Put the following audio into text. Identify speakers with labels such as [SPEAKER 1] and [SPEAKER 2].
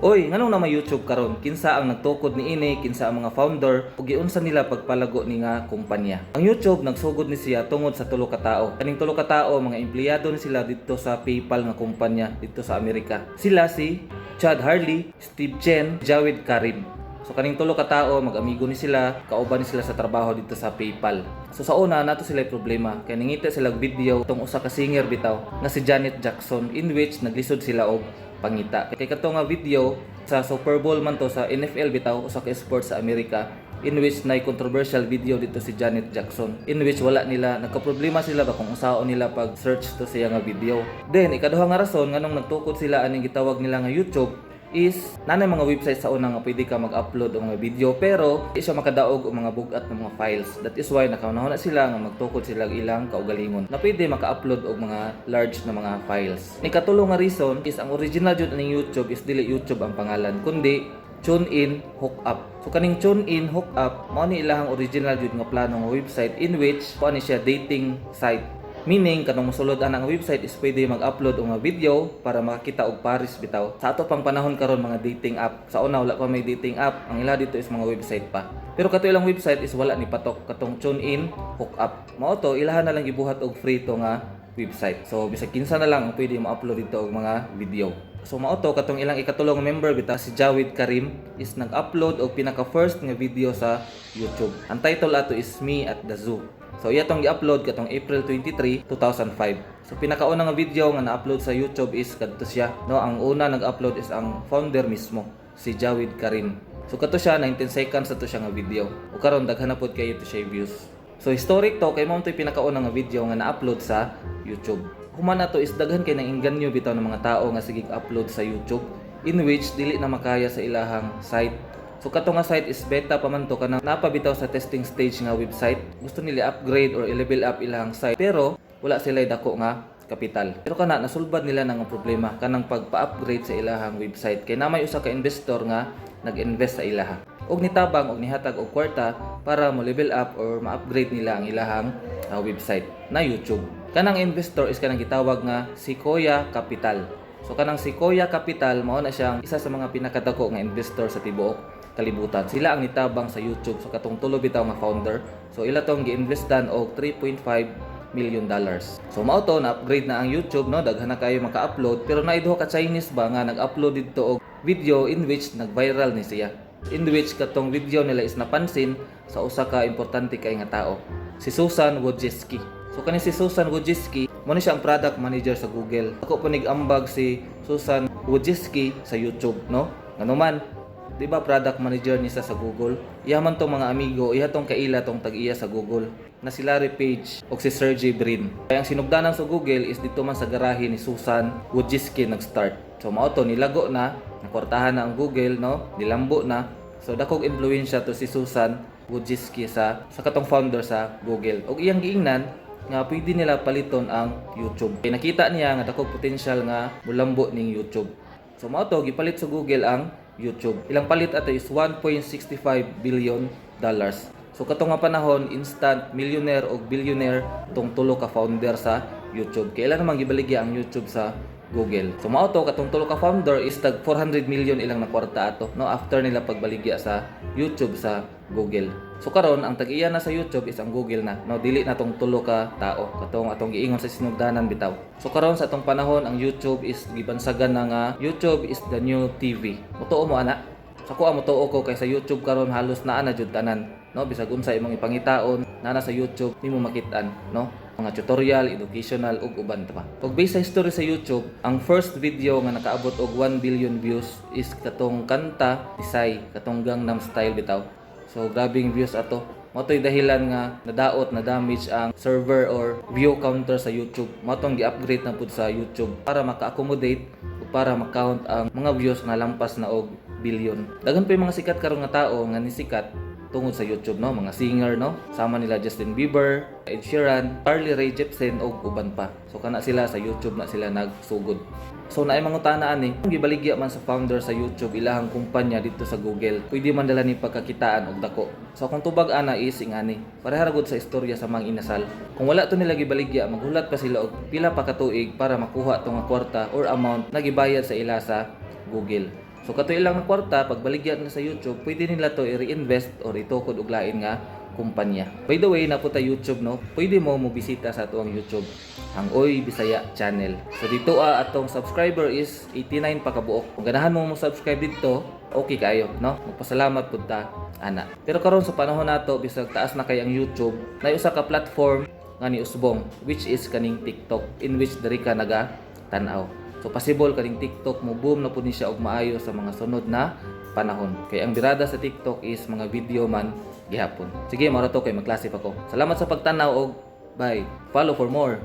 [SPEAKER 1] Oy, nganong naa may YouTube karon? Kinsa ang nagtukod niini, kinsa ang mga founder ug giunsa nila pagpalago ni nga kumpanya? Ang YouTube nagsugod ni siya tungod sa tulo ka tao. Kaning tulo ka tao, mga empleyado ni sila didto sa PayPal nga kumpanya didto sa Amerika. Sila si Chad Hurley, Steve Chen, Jawed Karim. So kaning tulo ka tao, mag-amigo ni sila, kauban ni sila sa trabaho didto sa PayPal. So sa una nato sila problema kay nangita sila og video tong usa ka singer bitaw nga si Janet Jackson, in which naglisod sila og pangita. Kay kato nga video sa Super Bowl man to sa NFL bitaw, usa ka sports sa Amerika, in which nay controversial video didto si Janet Jackson, in which wala nila nagka-problema sila ba kung unsaon nila pag search to siya nga video. Then ikaduha nga rason nganong nagtukod sila aning gitawag nila nga YouTube is naa nay mga website sa una nga pwede ka mag-upload og mga video, pero di siya makadaog og mga bugat ng mga files. That is why nakahuna na sila nga magtukod sila og ilang kaugalingon na pwede maka-upload og mga large na mga files. Ni katulo nga reason is ang original jud aning YouTube is dili YouTube ang pangalan kundi Tune In Hook Up. So kaning Tune In Hook Up mao ni ilahang original jud nga plano nga website, in which kuan ni siya, dating site. Meaning, kanang mosulod ana nga website is pwede mag-upload og mga video para makakita og pares bitaw. Sa ato pang panahon karon, mga dating app. Sa una, wala pa may dating app. Ang ila didto is mga website pa. Pero kato ilang website is wala ni patok katong Tune In Hook Up. Mao to ilahan na lang gibuhat og free to nga website. So bisag kinsa na lang ang pwede mo-upload didto og mga video. So mao to katong ilang ikatulong member bitaw, si Jawed Karim, is nag-upload og pinaka first nga video sa YouTube. Ang title ato is "Me at the Zoo". So iya tong gi-upload katong April 23, 2005. So pinakauna nga video nga na-upload sa YouTube is kadto siya. No, ang una nag-upload is ang founder mismo, si Jawed Karim. So kato siya, 19 seconds ato siya nga video. Ug karon daghan na pud kayo to siya views. So historic to kay mao to'y pinakauna nga video nga na-upload sa YouTube. Human ato is daghan kay nang inganyo bitaw ng mga tao nga sige upload sa YouTube, in which dili na makaya sa ilahang site. So kato nga site is beta pa man to, kanang napabitaw sa testing stage nga website. Gusto nila upgrade or i-level up ilahang site, pero wala sila dako nga kapital. Pero kana nasulbad nila ng problema kanang pagpa-upgrade sa ilahang website kay naa may usa ka investor nga nag-invest sa ilaha. Og nitabang og nihatag og kwarta para mo level up or ma-upgrade nila ang ilahang website na YouTube. Kanang investor is kanang gitawag nga Sequoia Capital. So kanang Sequoia Capital, mao na siyang isa sa mga pinakadako nga investor sa tibuok kalibutan. Sila ang nitabang sa YouTube sa katong tulo bitaw nga founder. So ila tong gi-investan og $3.5 million. So mao to na-upgrade na ang YouTube, no, daghan na kayo maka-upload, pero naay duha ka Chinese ba nga nag-upload didto og video in which nag-viral ni siya. In which katong video nila is napansin sa usa ka importante kay nga tao, si Susan Wojcicki. So kani si Susan Wojcicki, mao ni siya ang product manager sa Google. Ako po ambag si Susan Wojcicki sa YouTube, no? Nganuman, di ba product manager ni siya sa Google? Iya man tong mga amigo, iya tong kaila tong tag-iya sa Google na si Larry Page o si Sergey Brin. Kaya ang sinugdanan sa Google is didto man sa garahe ni Susan Wojcicki nag-start. So mao to nilago na, nakwartahan na ang Google, no? Nilambo na. So dakog impluwensya to si Susan Wojcicki sa katong founder sa Google. Og iyang giingnan nga pwede nila paliton ang YouTube. Kay nakita niya nga dakog potensyal nga mulambo ning YouTube. So mao to gipalit sa Google ang YouTube. Ilang palit ato is $1.65 billion. So kato nga panahon, instant millionaire o billionaire tong tulo ka founder sa YouTube. Kay ila namang gibaligya ang YouTube sa Google. So mao to katong tulo ka founder is tag 400 million ilang nakwarta ato, no, after nila pagbaligya sa YouTube sa Google. So karon ang tag-iya na sa YouTube is ang Google na, no, dili na tong tulo ka tao katong atong giingon sa sinugdanan bitaw. So karon sa atong panahon, ang YouTube is gibansagan na nga "YouTube is the new TV". Mutuo mo ana? Sa kuha, motuo ko kay sa YouTube karon halos naa na jud tanan, no? Bisag unsa imong ipangitaon, naa na sa YouTube nimo makit-an, no? Mga tutorial, educational ug uban pa. Ug based sa history sa YouTube, ang first video nga nakaabot og 1 billion views is katong kanta ni Psy, katong Gangnam Style bitaw. So grabing views ato. Mao to'y dahilan nga nadaot na damage ang server or view counter sa YouTube. Mao tong gi-upgrade na pud sa YouTube para maka-accommodate ug para ma-count ang mga views nga lampas na og billion. Daghan pa yung mga sikat karon nga tao nga nisikat tungod sa YouTube, no, mga singer, no, sama nila Justin Bieber, Ed Sheeran, Carly Rae Jepsen ug uban pa. So kana sila, sa YouTube na sila nagsugod. So naay mangutana ani, kung gibaligya man sa founder sa YouTube ilahang kumpanya didto sa Google, pwede man dala ni pagkakitaan og dako? So akong tubag ana is ingani. Pareha ra gud sa istorya sa Mang Inasal. Kung wala to nila gibaligya, maghulat pa sila og pila pa ka tuig para makuha tong nga kwarta or amount na gibayad sa ila sa Google. So kato ilang na kwarta, pagbaligya nila sa YouTube, pwede nila to i-reinvest or itukod og lain nga kumpanya. By the way, naa pud ta YouTube, no? Pwede mo mobisita sa atoang YouTube, ang Oy Bisaya Channel. So dito atong subscriber is 89 pa kabuok. Kung ganahan mo mo subscribe dito, okay kaayo, no? Magpasalamat pud ta ana. Pero karon sa panahon nato, bisag taas na kay ang YouTube, naa usa ka platform nga ni usbong, which is kaning TikTok, in which diri ka naga tan-aw. So possible kaning TikTok mo boom na pud ni siya og maayo sa mga sunod na panahon. Kay ang birada sa TikTok is mga video man gihapon. Sige, mao ra to kay magklase pa ko. Salamat sa pagtanaw og bye. Follow for more.